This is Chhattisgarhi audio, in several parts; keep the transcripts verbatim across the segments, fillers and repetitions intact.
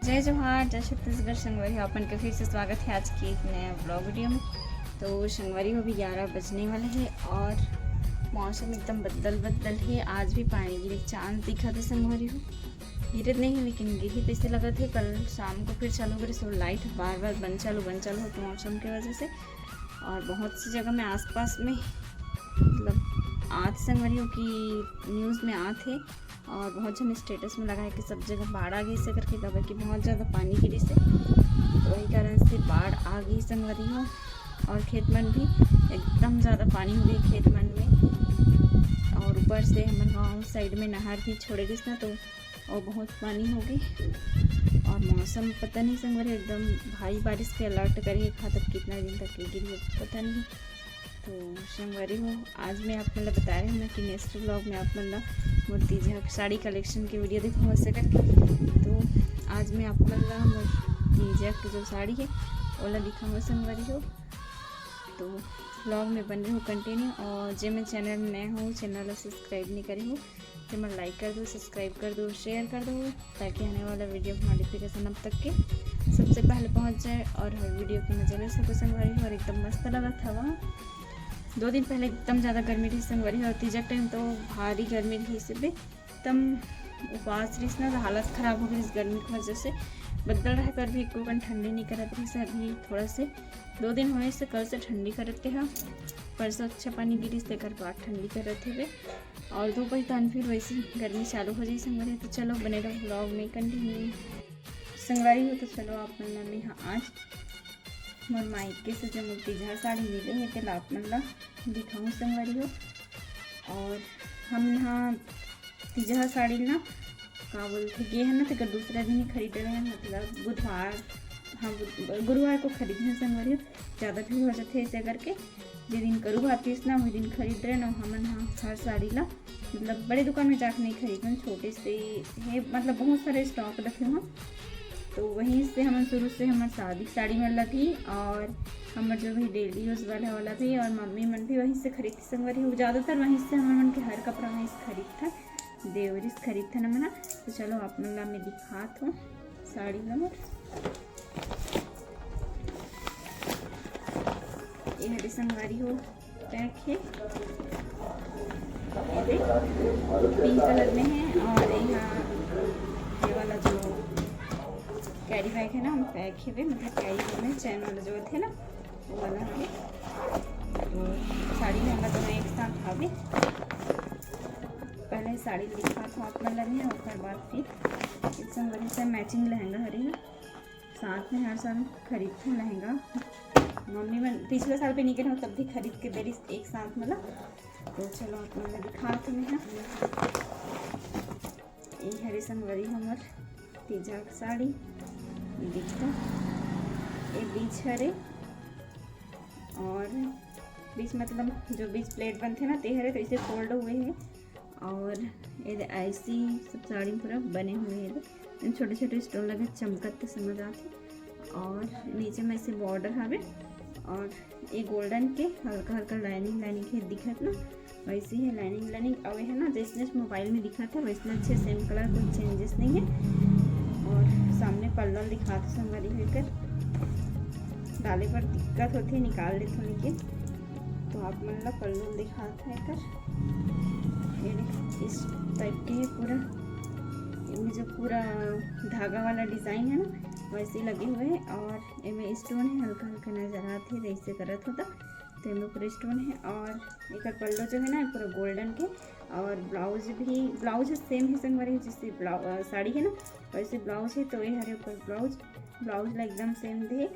जय जोहार, जय छत्तीसगढ़ संगवारी हो, अपन के फिर से स्वागत है आज के एक नया ब्लॉग वीडियो में। तो संगवारी हो, अभी ग्यारह बजने वाला है और मौसम एकदम बदल बदल है। आज भी पानी गिरे चांस दिखा थे संगवारी हो, गिरे नहीं है लेकिन गिरी तैसे लगत है। कल शाम को फिर चालू करे सो लाइट बार बार बंद चालू बंद चालू होते मौसम के वजह से, और बहुत सी जगह में आसपास में मतलब आत संगवारी हो कि न्यूज़ में आत है और बहुत जन स्टेटस में लगा है कि सब जगह बाढ़ आ गई से करके, काबर कि बहुत ज़्यादा पानी गिरी से, तो वही कारण से बाढ़ आ गई संगवारी हो। और खेत मन भी एकदम ज़्यादा पानी हो गई खेत मन में, और ऊपर से हमर गाँव साइड में नहर भी छोड़े गिस ना, तो और बहुत पानी हो गई। और मौसम पता नहीं संगवारी एकदम भारी बारिश के अलर्ट करे है, कहाँ तक कितना दिन तक के गिरी है पता नहीं। तो संगवारी हो, आज मैं आप मन ला बता रही हूँ ना कि नेक्स्ट ब्लॉग में आप मन ला मोर तीजा साड़ी कलेक्शन के वीडियो दिखाऊँ ऐसे करके। तो आज मैं आप मन ला मोर तीजा के जो साड़ी है ओला दिखाऊँ संगवारी हो। तो ब्लॉग में बने रहो कंटिन्यू, और जे मैं चैनल में नया हूँ, चैनल ला सब्सक्राइब नहीं करे हो तो मैं लाइक कर दो, सब्सक्राइब कर दो, शेयर कर दो, ताकि आने वाला वीडियो का नोटिफिकेशन आप तक के सबसे पहले पहुंच जाए और हर वीडियो की मजा ले सको संगवारी हो। और एकदम मस्त लगत हवा। दो दिन पहले एकदम ज़्यादा गर्मी रही संगवारी हो, और तीजा टाइम तो भारी गर्मी रही से भी एकदम उपास रही ना, तो हालत खराब हो गई इस गर्मी की वजह से। बदल रहे पर भी एको कन ठंडी नहीं करत रही से। अभी थोड़ा से दो दिन होने से कल से ठंडी करत के हा, परसों अच्छा पानी गिरी से तेकर बाद ठंडी करत हवे। और धूप ही तन फिर वैसे ही गर्मी चालू हो जाई संगवारी। तो चलो बने रहो ब्लॉग में कंटिन्यू संगवारी हो। तो चलो आप मन ला मैं हाँ आज मोर मायके से जो मोर तीजा साड़ी मिले है तेला आप मन ला दिखाऊँ संगवारी हो। और हम यहाँ तीजा साड़ी ना का बोलथे गे है ना, तेकर दूसरा दिन ही खरीदे रहे, मतलब बुधवार, हाँ, बुध-, गुरुवार को खरीदे हैं संगवारी हो। ज़्यादा भीड़ हो जाते ऐसे करके, जे दिन करू भातीस ना वही दिन खरीद रहे ना। हमन हाँ हर साड़ी ला मतलब बड़े दुकान में जाके नहीं खरीदन, छोटे से है, मतलब बहुत सारे स्टॉक रखे हुआ। तो वहीं से हमन शुरू से हमर शादी के साड़ी मन ला भी और हमर जो भी डेली यूज वाला वाला भी और मम्मी मन भी वहीं से खरीदती संगवारी हो। ज़्यादातर वहीं से हमर मन के हर कपड़ा वहीं से खरीदथन, देवरी से खरीदथन हमन ह। तो चलो आप मन ला मैं दिखात हूँ साड़ी ला मोर। ये हरे संगवारी हो पैक है, ये देख, पिंक कलर में है और यहाँ ये वाला जो कैरी बैग है ना, हम पैक है, मतलब कैरी बैग में चैन वाला जो है ना, वो वाला है। तो साड़ी लहंगा तो मैं एक साथ हवे, पहले साड़ी दिखात हूँ आप मन ला, ओकर बाद फिर एक संग से मैचिंग लहंगा हरे है। साथ में हर साल खरीदथन लहंगा। मम्मी मन पिछले साल पे नहीं करे तब भी खरीद के दे रही एक साथ, मतलब। तो चलो आप मन ला दिखात हूँ मैं हाँ। ये हरे संगवारी हमर तीजा के साड़ी, ये देखो, ये बीच हरे और बीच मतलब जो बीच प्लेट बनथे ना, ते हरे तो इसे फोल्ड हुए है और ये ऐसी सब साड़ी पूरा बने हुए हैं। छोटे छोटे स्टोन लगे चमकत तो समझ आथे। और नीचे में ऐसे बॉर्डर हवे और ये गोल्डन के हल्का हल्का लाइनिंग लाइनिंग के दिखत ना, वैसे ही लाइनिंग लाइनिंग। अउ ये है ना, जैसे जैसे मोबाइल में दिखत है वैसे अच्छे सेम कलर, कोई चेंजेस नहीं है। और सामने पल्ला दिखात संगवारी हो, एकर डाले पर दिक्कत होती है, निकाल लेते लेकिन। तो आप मन ला पल्लू दिखात है एकर, ये देखो, इस टाइप के है पूरा, इनमें जो पूरा धागा वाला डिजाइन है ना, वैसे लगे हुए हैं। और एमे स्टोन है, हल्का हल्का नजर आते है, जैसे करत होता तो एमे पूरा स्टोन है। और एकर पल्लू जो है ना, पूरा गोल्डन के। और ब्लाउज भी, ब्लाउज सेम है संगवारी, जैसे ब्लाउ-, अ, साड़ी है ना, वैसे ब्लाउज है। तो ये हरे ऊपर ब्लाउज, ब्लाउज ला एकदम सेम दे।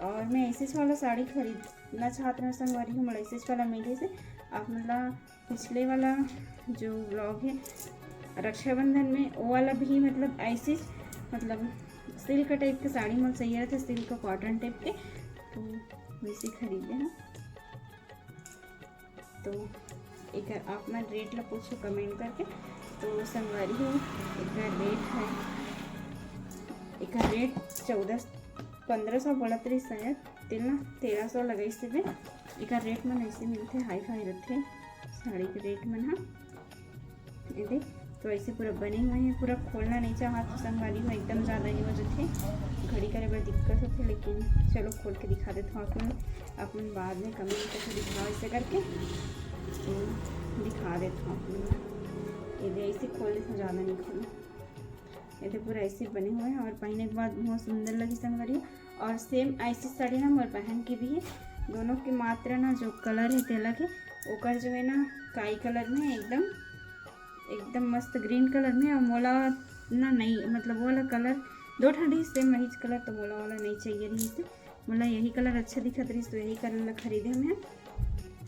और मैं ऐसे वाला साड़ी खरीदना चाहत रहा संगवारी हो, मोला ऐसे वाला मिले से। आप मन ला पिछले वाला जो ब्लॉग है रक्षाबंधन में, वो वाला भी मतलब ऐसे, मतलब सिल्क टाइप के साड़ी मोला चाहिए रहिथे, सिल्क कॉटन टाइप के, तो वैसे खरीदे हैं। तो एकर आप मन रेट ला पूछो कमेंट करके। तो संगवारी हो, एकर रेट है, एकर रेट चौदह, पन्द्रह सौ बोलत रही शायद, तेल ना तेरह सौ लगाइस हवे। एकर रेट मन ऐसे मिलथे, हाई फाई रथे साड़ी के रेट मन हा। ये देख, तो ऐसे पूरा बने हुए हैं, पूरा खोलना नहीं चाहत संगवारी हो, एकदम ज़्यादा ही हो जाथे। दिक्कत होथे, लेकिन चलो खोल के दिखा देत हूँ आप मन, आप मन बाद में कमेंट करके दिखाओ ऐसे करके, तो दिखा देत हूँ आप मन। ये दे ऐसे खोल देत हूँ, ज़्यादा नहीं खोलूँ। ये तो पूरा ऐसे बने हुए हैं और पहने के बाद बहुत सुंदर लगी संगवारी। और सेम ऐसी साड़ी ना मोर बहन की भी है, दोनों के मात्र ना जो कलर है ते अलग है। ओकर जो है ना काई कलर में है, एकदम एकदम मस्त ग्रीन कलर में। और मोला ना नहीं, मतलब वो वाला कलर दो ठन रही सेम वही कलर, तो मोला वाला नहीं चाहिए रही से, मोला यही कलर अच्छा दिखत रही, तो यही कलर ला खरीदे मैं।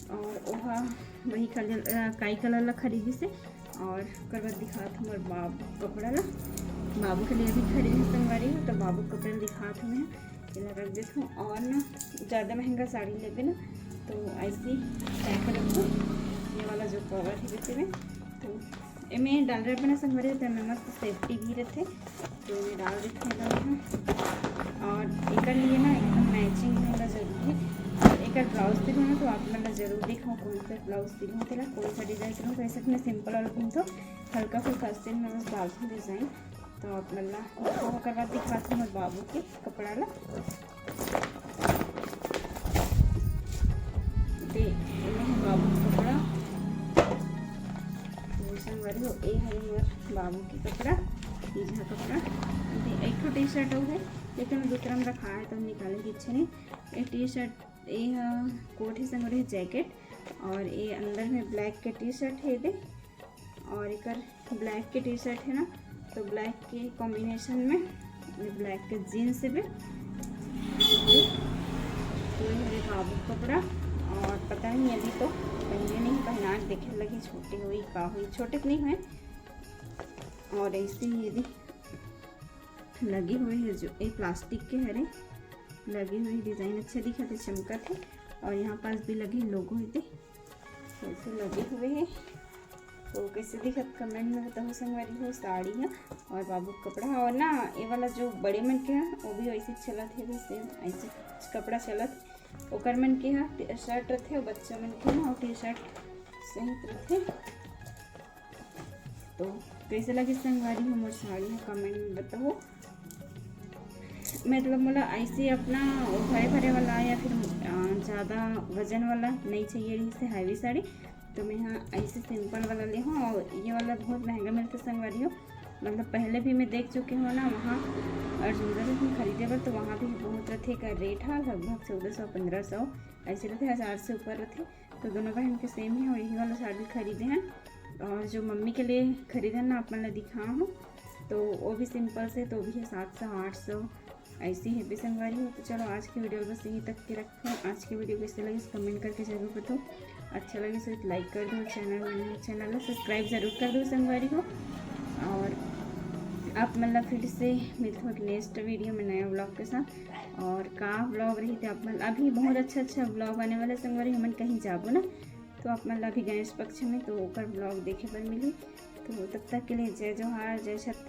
और ओहा वही कलर, अ, काई कलर ला खरीदी से। और ओकर बाद दिखात हूँ मोर बाबू कपड़ा ला, बाबू के लिए भी खरीदे संगवारी हो, तो बाबू के कपड़ा ला दिखात हूँ मैं। एला रख देत हूँ। और ना ज़्यादा महंगा साड़ी लेबे ना, तो ऐसे ही पैक रखो। ये वाला जो कवर है जैसे में, तो एमे डाल रहे अपना संगवारी, तो एमे मस्त सेफ्टी भी रहते, तो एमे डाल देते हैं। और एकर लिए ना एकदम मैचिंग होना जरूरी है। और एकर ब्लाउज सिलूँ ना, तो आप मन ला जरूर दिखाऊँ कौन सा ब्लाउज सिलूँ, तेला कौन सा डिजाइन सिलूँ। तो ऐसे अपने सिंपल वाला पिंधो, हल्का फुल्का आस्तीन में बस डालती हूँ डिजाइन। तो आप मन ला ओकर बाद दिखाती हूँ बाबू के कपड़ा ला। दे, एमे है बाबू के कपड़ा। तो संगवारी हो, ए हरे मोर बाबू के कपड़ा, तीजा कपड़ा। दे, एक ठो टी शर्ट अउ है, लेकिन दूसरा में रखा है तो निकाले की इच्छा नहीं। ए टी शर्ट, ए ह कोट है संगवारी, जैकेट, और ए अंदर में ब्लैक के टी शर्ट है दे, और एकर ब्लैक के टी शर्ट है ना, तो ब्लैक के कॉम्बिनेशन में ये ब्लैक के जीन्स है। तो ये हरे बाबू कपड़ा, और पता नहीं अभी तो पहने नहीं, पहना के देखे लगी छोटे हुई का हुई, छोटे तो नहीं हुए। और ऐसे ही यदि लगे हुए हैं जो ये प्लास्टिक के हरे लगे हुए डिजाइन अच्छे दिखत है, चमकत है। और यहाँ पास भी लगे लोगो है, ऐसे लगे हुए हैं। तो कैसे दिखत कमेंट में बताओ संगवारी हो। साड़ी है और बाबू के कपड़ा है, और ना ये वाला जो बड़े मन के है वो भी वैसे चलत है, भी सेम ऐसे कपड़ा चलत है। ओकर मन के है टी शर्ट रहते और बच्चा मन के ना टी शर्ट सहित रहते। तो कैसे लगे संगवारी हो मोर साड़ी है, कमेंट में बताओ। मतलब मोला ऐसे अपना भरे भरे वाला या फिर, अ, ज़्यादा वजन वाला नहीं चाहिए रही से हैवी साड़ी, तो मैं यहाँ ऐसे सिंपल वाला ले हूँ। और ये वाला बहुत महंगा मिलता संगवारी हो, मतलब पहले भी मैं देख चुकी हूँ ना वहाँ अर्जुन बाजार में खरीदे बर, तो वहाँ भी बहुत रहते का रेट है लगभग चौदह सौ पंद्रह सौ ऐसे रहते, हज़ार से ऊपर रहते। तो दोनों बहन के सेम ही, और यही वाला साड़ी खरीदे हैं। और जो मम्मी के लिए खरीदे ना, आप मन ला दिखा हूँ, तो वो भी सिंपल से, तो भी है सात सौ आठ सौ ऐसी है भी संगवारी हो। तो चलो आज की वीडियो बस यहीं तक के रखते हैं। आज की वीडियो कैसे लगी कमेंट करके जरूर बताओ, अच्छा लगे तो लाइक कर दो, चैनल में नए चैनल ला सब्सक्राइब जरूर कर दो संगवारी हो। और आप मन ला फिर से मिलते हो नेक्स्ट वीडियो में नया व्लॉग के साथ। और का व्लॉग रही थे आप मन, अभी बहुत अच्छा अच्छा व्लॉग आने वाला संगवारी, हमन कहीं जाबो ना, तो आप मन ला अभी गणेश पक्ष में तो ओकर व्लॉग देखे बर मिली। तो तब तक के लिए जय जोहार, जय छत्तीसगढ़।